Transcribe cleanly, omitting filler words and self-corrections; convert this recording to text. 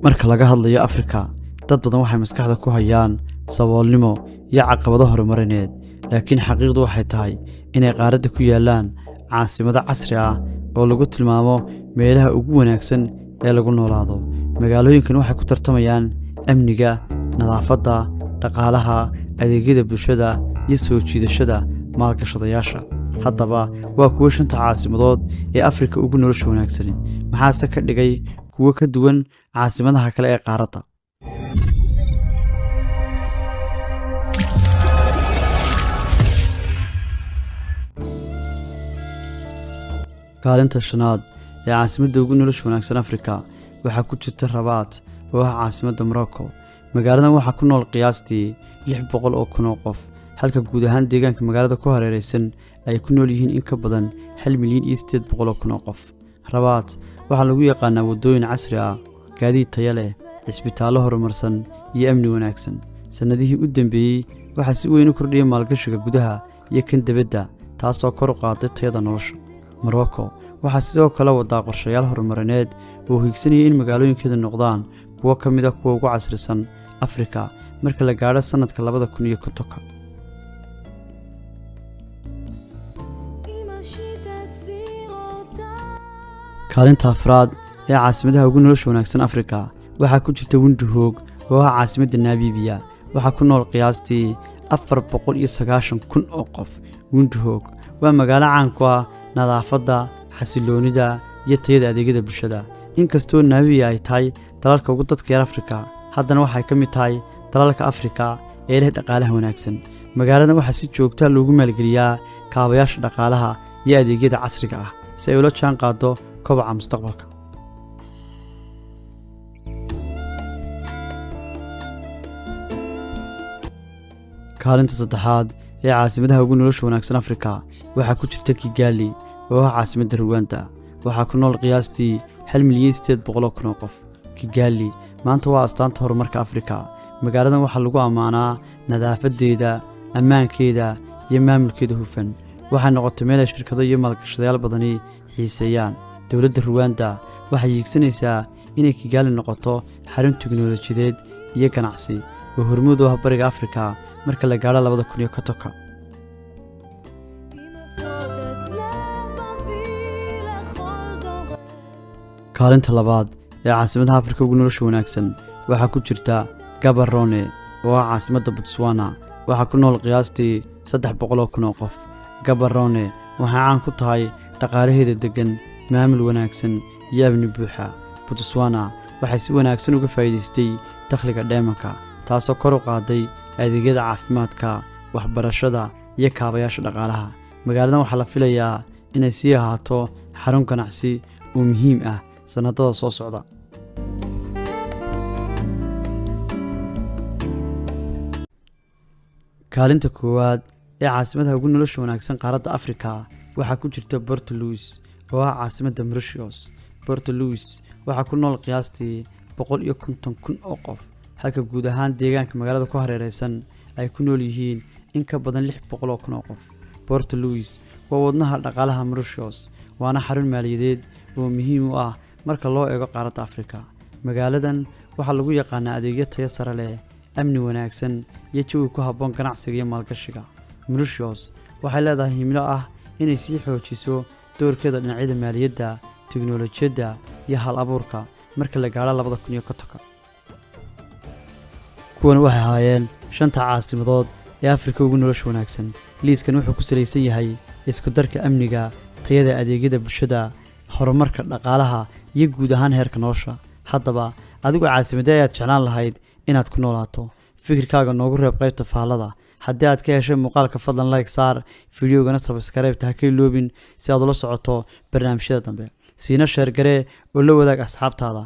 Marka laga hadlayo Afrika, dad badan waxay maskaxda ku hayaan saboolnimo iyo caqabado horumarineed, laakiin xaqiiqdu waxay tahay inay qaaradda ku yaallaan caasimado casri ah oo lagu tilmaamo meelaha ugu wanaagsan ee lagu noolaado. Magaalooyinkan waxay ku tartamayaan amniga, nadaafadda, dhaqaalaha, adeegyada bulshada iyo soo jiidashada maalgashadayaasha. Haddaba, waa kuwo shanta caasimadood ee Afrika ugu nolosha wanaagsani? Maxaase ka dhigay kuwo ka duwan caasimadaha kale ee qaaradda? Kaalinta shanaad ee caasimadda ugu nolosha wanaagsan Afrika waxaa ku jirta Rabaat oo ah caasimadda Morocco. Magaaladan waxaa ku nool qiyaastii 600,000 oo qof, halka guud ahaan deegaanka magaalada ku hareeraysan ay ku nool yihiin in ka badan 1,800,000 oo qof. Rabaat waxaa lagu yaqaanaa waddooyin casri ah, gaadiid tayo leh, cisbitaallo horumarsan iyo amni wanaagsan. Sannadihii u dambeeyey waxaa si weyn u kordhiyay maalgashiga gudaha iyo kan dibadda, taasoo kor u qaaday tayada nolosha. Morocco waxaa sidoo kale wadaa qorshayaal horumarineed oo hiigsanaya in magaalooyinkeedu noqdaan kuwo ka mid ah kuwa ugu casrisan Afrika marka la gaadho sannadka 2050-ka. אמא שתצהיר אותה. Kaalinta afraad ee caasimadaha ugu nolosha wanaagsan Afrika waxaa ku jirta Windhoek oo ah caasimadda Namibiya. Waxaa ku nool qiyaastii 490,000 oo qof. Windhoek waa magaalo caan ku ah nadaafadda, xasiloonida iyo tayada adeegyada bulshada. Inkastoo Namibiya ay tahay dalalka ugu dadka yar Afrika, haddana waxay ka mid tahay dalalka Afrika ee leh dhaqaalaha wanaagsan. Magaaladan waxaa si joogta loogu maalgeliyaa kaabayaasha dhaqaalaha iyo adeegyada casriga ah si ay ula jaan qaaddo kobaca mustaqbalka. Kaalinta saddexaad ee caasimadaha ugu nolosha wanaagsan Afrika waxaa ku jirta Kigali oo ah caasimadda Ruwanda. Waxaa ku nool qiyaastii 1,800,000 oo qof. Kigali maanta waa astaanta horumarka Afrika. Magaaladan waxaa lagu ammaanaa nadaafadeeda, ammaankeeda iyo maamulkeeda hufan. Waxay noqotay meel ay shirkado iyo maalgashadayaal badani xiiseeyaan. Dowladda Ruwanda waxay hiigsanaysaa inay Kigali noqoto xarun tiknoolajiyadeed iyo ganacsi oo hormuud u ah Bariga Afrika marka la gaadho 2050-ka. עם אפותת לבבי לכל דורש. Kaalinta labaad ee caasimadaha Afrika ugu nolosha wanaagsan waxaa ku jirta Gaborone oo ah caasimadda Botswana. Waxaa ku nool qiyaastii 300,000 oo qof. Gaborone waxay caan ku tahay dhaqaalaheeda deggan, maamul wanaagsan iyo amni buuxa. Botswana waxay si wanaagsan uga faa'iidaystay dakhliga dheemanka, taasoo kor u qaaday adeegyada caafimaadka, waxbarashada iyo kaabayaasha dhaqaalaha. Magaaladan waxaa la filayaa inay sii ahaato xarun ganacsi oo muhiim ah sannadada soo socda. Kaalinta koowaad ee caasimadaha ugu nolosha wanaagsan qaaradda Afrika waxaa ku jirta Port Louis oo ah caasimadda Mauritius. Port Louis waxaa ku nool qiyaastii 150,000 oo qof, halka guud ahaan deegaanka magaalada ku hareeraysan ay ku nool yihiin in ka badan 600,000 oo qof. Port Louis waa wadnaha dhaqaalaha Mauritius, waana xarun maaliyadeed oo muhiim u ah marka loo eego qaaradda Afrika. Magaaladan waxaa lagu yaqaanaa adeegyo tayo sare leh, amni wanaagsan iyo jawi ku habboon ganacsiga iyo maalgashiga. Mauritius waxay leedahay himilo ah inay sii xoojiso doorkeeda dhinacyada maaliyadda, tiknoolajiyadda iyo hal abuurka marka la gaadho 2050-ka. Kuwan waxay ahaayeen shanta caasimadood ee Afrika ugu nolosha wanaagsan. Liiskan wuxuu ku salaysan yahay isku darka amniga, tayada adeegyada bulshada, horumarka dhaqaalaha iyo guud ahaan heerka nolosha. Haddaba, adigu caasimadee ayaad jeclaan lahayd inaad ku noolaato? Fikirkaaga noogu reeb qaybta faallada. Haddii aad ka heshay muuqaalka, fadlan like saar, fideogana subscribe-ta ha ka iloobin si aad ula socoto barnaamijyada dambe. Siina share garee oo la wadaag asxaabtaada.